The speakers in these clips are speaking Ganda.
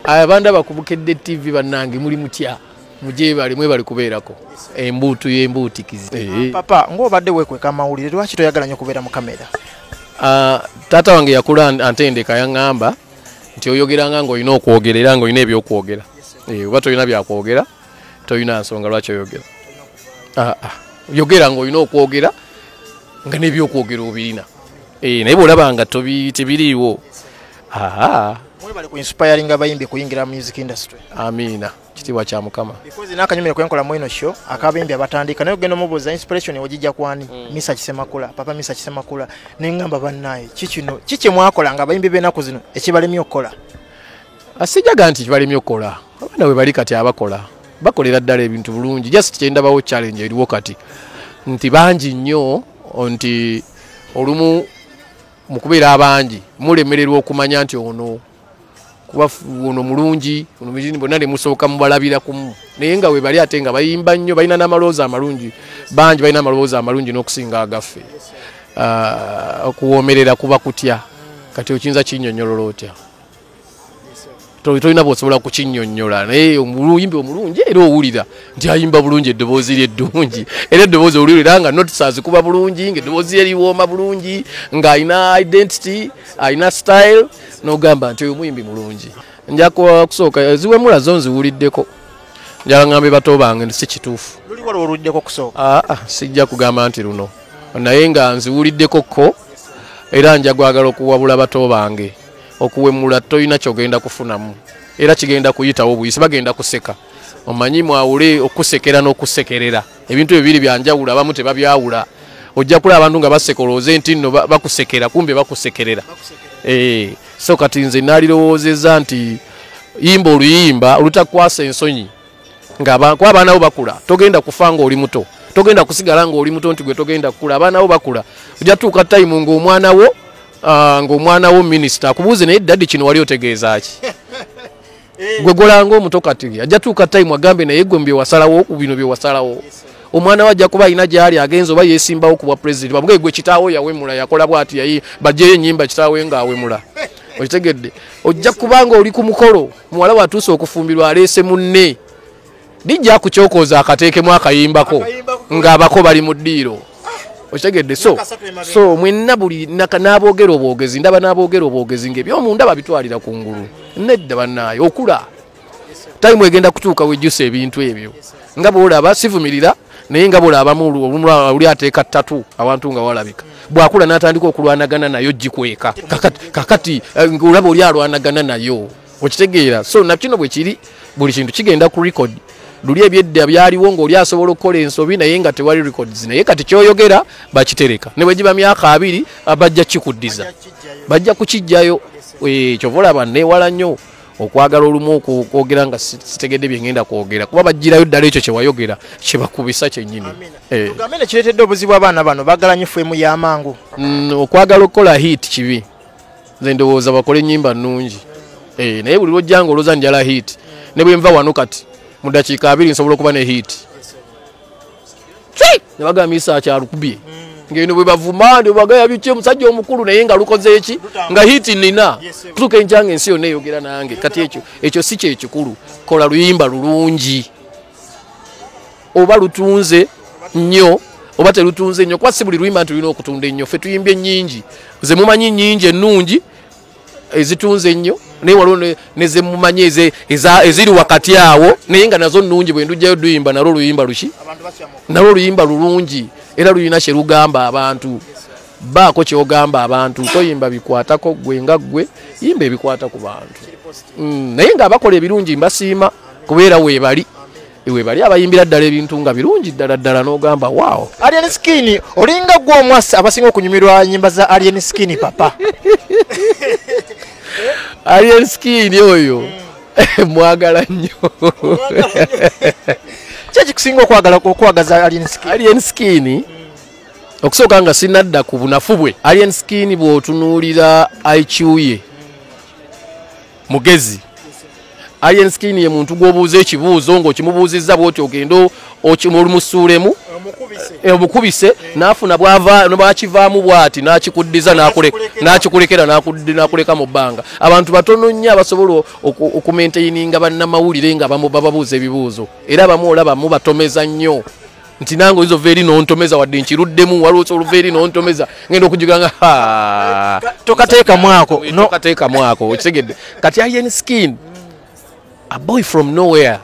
Abanda bakubukedde TV bannange muli mutya mujebale mwebali kubeerako embuutu y'embuutikizi. Papa ng'obadde weekweka amawulire, lwaki toyagala nnyo kubeera mu kamera? Taata wange yakula antendeka, yaŋŋamba nti oyogeranga ng'olina okwogera era ng'olina ebyokwogera. Oba tolina byakwogera tolina nsonga lwaki oyogera. Yogera ng'olina okwogera nga n'ebyokwogera obirina. Naye bw'olaba nga tebiriiwo. Mwebale ku inspiring abayimbi kuyingira music industry. Amiina, kitiibwa kya Mukama. Because n'akanyumira kwenkola mu eno show akabayimbi abatandika naye ogenda omubuuza inspiration ogijja kwani? Misa Kisemakula, Papa Misa Kisemakula, ne ngamba bannaye kikino kiki mwakola nga abayimbi b'ennaku zino ekibalemye okukola? Sijjaga nti kibalemye okukola, abaana bwe bali kati abakola bakolera ddala ebintu bulungi. Just kyendabawo challenge eriwo kati nti bangi nnyo, nti olumu mu kubeera abangi mulemererwa okumanya nti ono kuba ono mulungi, ono mulungi, bonna ne musooka mubalabira kumu, naye nga we bali ate nga bayimba nnyo, balina n'amaloboozi amalungi, bangi balina amaloboozi amalungi n'okusinga agaffe. Okuwoomerera kuba kutya? Kati okiyinza kinnyonnyolola otya? Tolina bw'osobola kukinnyonnyola, naye omuyimbi omulungi era owulira nti ayimba bulungi, eddoboozi lye eddungi, era eddoboozi owulira nga notes azikuba bulungi, ng'eddoboozi lye liwooma bulungi, ng'alina identity, alina style, n'ogamba nti oyo muyimbi mulungi. Nja kusooka ziwemula zo nziwuliddeko, njala ngambe bato bange nti si kituufu. Luli waliwo oluddeko okusooka? Aa, sijja kugamba nti luno, naye nga nziwuliddeko ko, era nja gwagala okuwabula bato bange. Okuwemula tolina kyogenda kufunamu, era kigenda kuyitawo buyisi, bagenda kuseka. Omanyi mwawule okusekera n'okusekerera, ebintu ebyo biri byanjawulo, abamu tebabyawula. Ojja kulaba abantu nga baseka olowooze nti nno bakusekera, kumbe bakusekerera. So kati nze naalirowoozezza nti yimba oluyimba olutakwasa ensonyi nga kuba abaana bo bakula. Togenda kufa ng'oli muto, togenda kusigala ng'oli muto nti gwe togenda kukula. Abaana bo bakula, ojja tuuka time ng'omwana wo ng'omwana wo minisita akubuuze, "Naye daddy, kino wali otegeeza ki?" Gwe golanga omuto kati ajja tuuka time agambe, "Naye gwe bye wasalawo ku bino bye wasalawo." Omwana we ajja kuba alina gy'ali agenza oba yeesimbawo ku bwa pulezidenti, bamuge, "Gwe kitaawo yawemula, yakola bw'ati." Yayi bajjeyo ennyimba kitaawe ng'awemula, okitegedde? Ojja kubanga oli ku mukolo, muwala watuuse okufumbirwa, aleese munne, lijja akukyokooza akateekemu akayimbako ng'abako bali mu ddiiro, okitegedde? So so mwenna buli n'aboogera obwogezi, ndaba n'aboogera obwogezi ng'ebyomunda babitwalira ku ngulu. Nedda bannaaye, okula time egenda kutuuka wejjusa ebintu ebyo. Nga bwolaba sivumirira, naye nga bwolabamu oli ateeka ttatu awantu nga walabika, bwakula n'atandika okulwanagana nayo gikweka. Kakati olaba oli alwanagana nayo, okitegeera? So nakino bwe kiri, buli kintu kigenda ku record. Luli ebyedda byaliwo ng'oli asobola okukola ensobi naye nga tewali records, naye kati kyoyogera bakitereka, ne bwe giba myaka 20 bajja kikuddiza, bajja kukijjayo. Kyova olaba neewala nnyo okwagala olumu okwogera nga sitegedde bye ngenda kwogera, kuba bajjirayo ddala ekyo kyewayogera kyebakubisa kyennyini. Tugambe ne kireetedde obuzibu, abaana bano baagala nnyo fame y'amangu. Okwagala okukola hit kibi. Nze ndowooza bakole ennyimba nnungi. Naye buli lwojja nga olowooza njala hit, ne bwe nva wano kati mu dakiika 20 nsobola okuba ne hit ne bagamba Isa akyalukubye, ngeno bwe bavuma ne bagaya biki omusajja omukulu, naye nga lukoze eki nga hit nina kutuuka enkya nga ensi yonna eyogera nange. Kati ekyo si kyekikulu. Kola luyimba lulungi, oba lutunze nnyo oba telutunze nnyo, kuba si buli luyimba nti lulina okutunda ennyo. Ffe tuyimbye nnyingi, ze mumanyi nnyingi ennungi ezitunze ennyo, naye waliwo ne zemumanyi eziri wakati awo, naye nga nazo nnungi. Bwe ndujjayo luyimba nalwo luyimba luki, nalwo luyimba lulungi, era lulina kye lugamba abantu. Baako kyogamba abantu, toyimba bikwatako gwe nga ggwe, yimba ebikwata ku bantu. Naye ng'abakola ebirungi mbasiima, kubeera weebali, weebali abayimbira ddala ebintu nga birungi ddala ddala n'ogamba, "Waawo." Alien Skin, olinga gwe omwasi abasinga okunyumirwa nyimba za Alien Skin, papa. Alien Skin oyo mwagala nnyo. Ki ekikusinga okwagala okwagaza Alien Skin? Alien Skin, okusooka nga sinadda ku bunafu bwe, Alien Skin bw'otunuulira IQ ye mugezi. Alien Skin ye muntu gw'obuuza ekibuuzo ng'okimubuuzizza bw'oti ogenda olumusuulemu. Omukubise n'afuna bwava bwakivaamu bwati n'akikuddiza n'akikulekera n'akuleka mu bbanga. Abantu batono nnyo abasobola okumaintaininga bannamawulire nga bababuuza ebibuuzo, era abamu olaba mubatomeza nnyo nti nange oyinza ova eri n'ontomeza wadde nkiruddemu, waliwo oluva eri n'ontomeza ngenda okujjuga nga tokateekamu ako, tokateekamu ako, okitegedde. Kati Alien Skin, a boy from nowhere,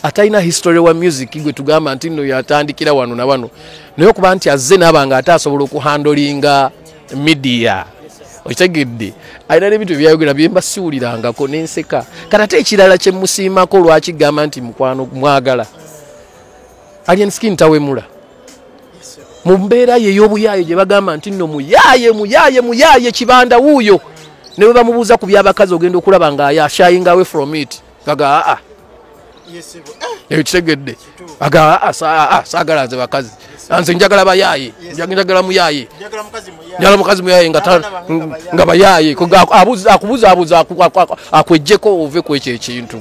atalina history wa music gwe tugamba nti nno yatandikira wano na wano, naye okuba nti azze n'aba nga ate asobola okuhandolinga media, okitegedde. Alina n'ebintu byayogera byemba siwulirangako n'enseka. Kati ate ekirala kye musiimako lwaki gamba nti mukwano mwagala, Alien Skin tawemula mu mbeera ye ey'obuyaaye gye bagamba nti nno muyaaye muyaaye muyaaye kibanda wuuyo, ne bwe bamubuuza ku by'abakazi ogenda okulaba nga shying away from it, gaga aa ekitegedde, aga aa saagala nze bakazi, nze njagala bayaaye, njagala muyaaye, njagala mukazi muyaaye nga bayaaye, akubuzaabuza akwejjeko ove ku ekyo ekintu.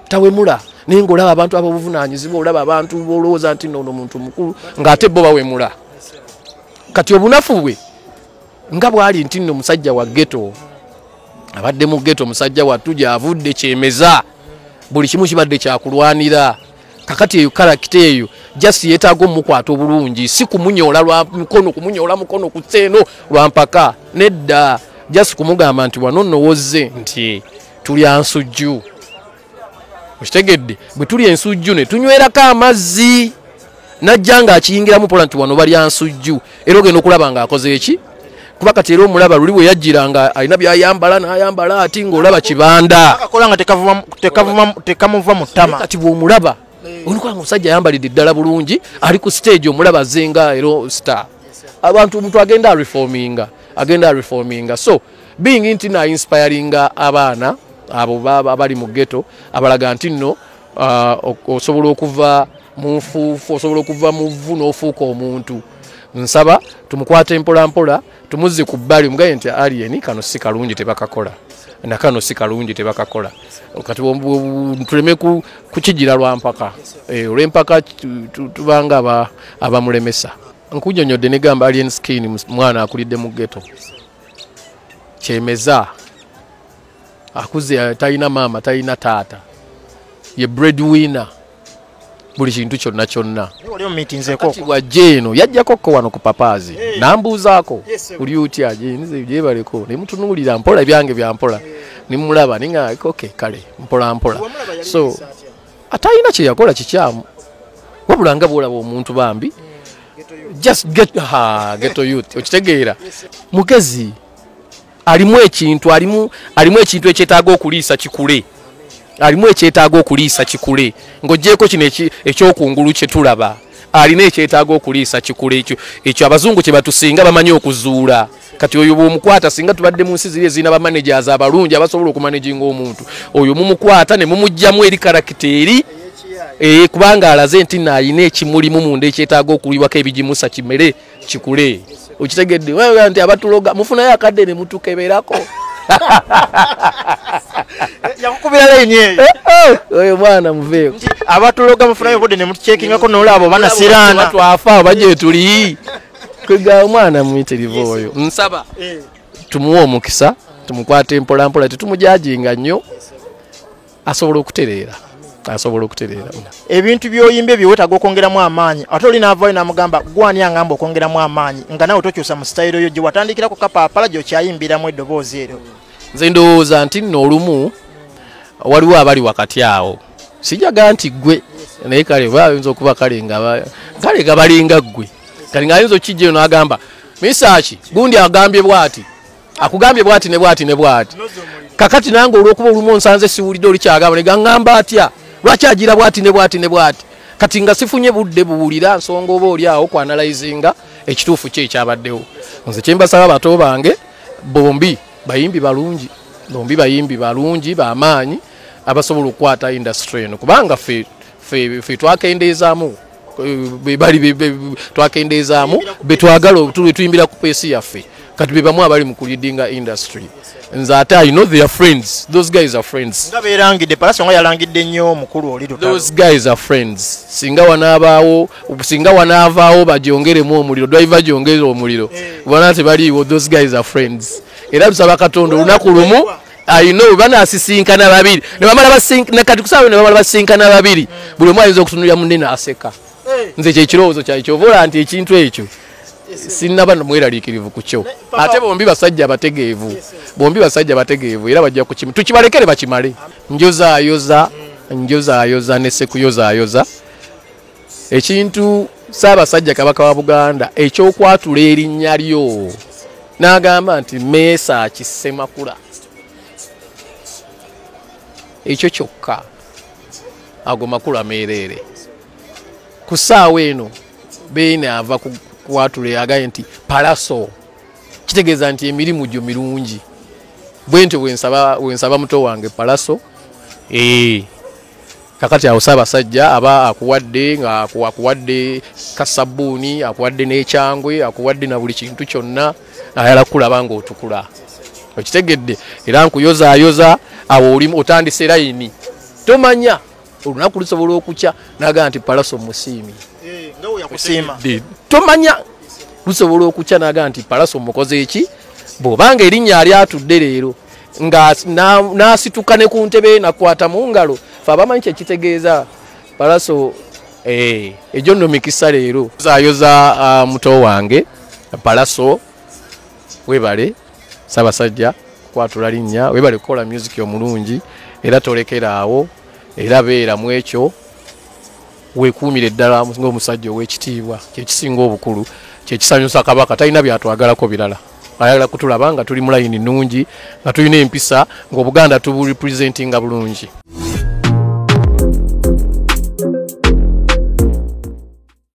Tawemula, naye ng'olaba abantu ab'obuvunaanyizibwa, olaba abantu bolowooza nti nno ono muntu mukulu ng'ate bo bawemula. Kati obunafu bwe nga bwali nti nno musajja wa ghetto, abadde mu ghetto, musajja wattu gy'avudde kyemeza, buli kimu kibadde kyakulwanira. Kakati eyo karakita eyo just yeetaaga omukwata obulungi, si kumunyoola lwa mukono, kumunyoola mukono ku seeno lwa mpaka, nedda, just kumugamba nti wano nno wozze nti tulya nsujju, okitegedde. Bwe tulya ensujju ne tunywerako amazzi, najja ng'akiyingiramu mpola nti wano balya nsujju, era ogenda okulaba ng'akoze eki, kuba kati era omulaba luli bwe yajjira nga alina by'ayambala n'ayambala ati ng'olaba kibanda akakola nga tekamuva mu ttama. Kati bw'omulaba olikuba nga omusajja ayambalidde ddala bulungi, ali ku stage omulaba azenga era star. Abantu omuntu agenda areforminga, agenda areforminga. So being nti na inspiringa abaana abo abali mu ghetto, abalaga nti nno osobola okuva mu nfuufu, osobola okuva mu vvu n'ofuuka omuntu. Nsaba tumukwate mpola mpola, tumuzze ku bbali, omugaye nti Alien kano si kalungi tebakakola, na kano si kalungi tebakakola. Kati tuleme kukigira lwa mpaka, olw'empaka tubanga abamulemesa. Nkunyonyodde ne gamba Alien Skin mwana akulidde mu ghetto, kyemeza, akuze talina maama talina taata, ye breadwinner buli kintu kyonna kyonna. Kati bw'ajja eno yajjako ko wano ku papaazi n'ambuuzaako oli otya, nze gyebaleko, ne mutunuulira mpola ebyange bya mpola, ne mulaba ne nga okay kale mpola mpola. So atalina kye yakola kikyamu, wabula nga bw'olaba omuntu bambi just get ghetto youth, okitegeera. Mugezi alimu ekintu, alimu ekintu ekyetaaga okuliisa kikule, alimu ekyetaaga okuliisa kikule. Ng'oggyeko kino ekyokungulu kye tulaba, alina ekyetaaga okuliisa kikule ekyo, ekyo abazungu kye batusinga bamanyi okuzuula. Kati oyo bw'omukwata, singa tubadde mu nsi ziri ezirina bamanagers abalungi abasobola okumanaginga omuntu, oyo mumukwata ne mumuggyamu eri karakita eri, kubanga alaze nti nno alina ekimulimu munda ekyetaaga okuliwako ebigimusa kimere kikule. Okitegedde nti abatuloga mufunayo akadde ne mutukeberako. Yakukubira layini eyo. Oyo mwana muveeko. Abatuloga mufunayo obudde ne mutucheckingako n'olaba oba nasiraana. Twafa oba gye tuli. Kwega omwana muyitirivu oyo. Nsaba tumuwe omukisa, tumukwate mpola mpola, tetumujajinga nnyo, asobola okutereera. Asobola okutereera. Ebintu by'oyimba ebyo weetaaga okwongeramu amaanyi, ate oli n'avaayo n'amugamba gwani angamba okwongeramu amaanyi, nga naawe tokyusa mu sitayiro yo gye watandikirako kapaapala gy'okyayimbiramu eddoboozi eryo. Nze ndowooza nti nno olumu waliwo abali wakati awo, sijagala nti ggwe, naye kale bayinza okuba kale nga balinga ggwe, kale ng'ayinza okukijja eno n'agamba Misaki gundi agambye bw'ati, akugambye bw'ati ne bw'ati ne bw'ati. Kakati nange olw'okuba olumu onsanze siwulidde oli kyagamba, ne gaŋŋamba atya, lwaki agira bw'ati ne bw'ati ne bw'ati. Kati nga sifunye budde buwulira nsonga oba oli awo kwanalayizinga ekituufu ki ekyabaddewo. Nze kye mbasaba bato bange bombi bayimbi balungi, bombi bayimbi balungi b'amaanyi abasobola okukwata industry eno, kubanga ffe twakendeezaamu twakendeezaamu betwagala tuyimbira ku peesi yaffe. Kati be bamu abali mu kuleadinga industry. Nze ate I know they are friends. Those guys are friends. Nga beerangidde, Pallaso nga yalangidde nnyo omukulu oli Lutalo. Those guys are friends. Singa wanaavaawo bagyongeremu omuliro, driver gyongere omuliro. Bwana tebaliiwo, those guys are friends. Era tusaba Katonda olunaku lumu I know banaasisinkana babiri. Ne bamala basinkana kati kusaba ne bamala basinkana babiri. Buli omu ayinza okutunulira munne n'aseka. Nze kye kirowoozo kyange ky'ovola nti ekintu ekyo sinnaba mweraliikirivu ku kyo. Ate bombi basajja bategeevu. Bombi basajja bategeevu era bajja kukima. Tukibalekere bakimale. Njozaayoza, njozaayoza ne sekuyozaayoza. Ekintu Ssaabasajja Kabaka wa Buganda ekyokwatula erinnya lyo n'agamba nti Mesach Ssemakula. Ekyo kyokka ago makula meereere. Ku ssaawa eno Beene ava ku kwatula agaye nti Pallaso, kitegeeza nti emirimu gyo mirungi. Bwe ntyo bwe nsaba muto wange Pallaso. Kakati awo Ssaabasajja aba akuwadde nga akuwadde kasabbuuni, akuwadde n'ekyangwe, akuwadde na buli kintu kyonna, ayala kulaba ng'otukula. Okitegedde? Era nkuyozaayoza awo oli otandise layini. Tomanya olunaku lusobola okukya n'agamba nti Pallaso musiimi. Nga we yakusiima. Tomanya lusobola okukya n'agamba nti Pallaso mukoze eki? Bw'obanga erinnya alyatudde leero nga n'asituka ne ku ntebe nakwata mu ngalo, fe abamanyi kye kitegeeza Pallaso. Egyo nno mikisa leero. Zaayoza muto wange Pallaso, webale Ssaabasajja kukwatula linnya, webale kukola music omulungi, era tolekera awo, era beera mu ekyo, weekuumire ddala ng'omusajja ow'ekitiibwa. Kye kisinga obukulu, kye kisanyusa Kabaka. Talina byatwagalako birala, ayagala kutulaba nga tuli mu layini nnungi, nga tulina empisa, ng'Obuganda tuburepresentinga bulungi.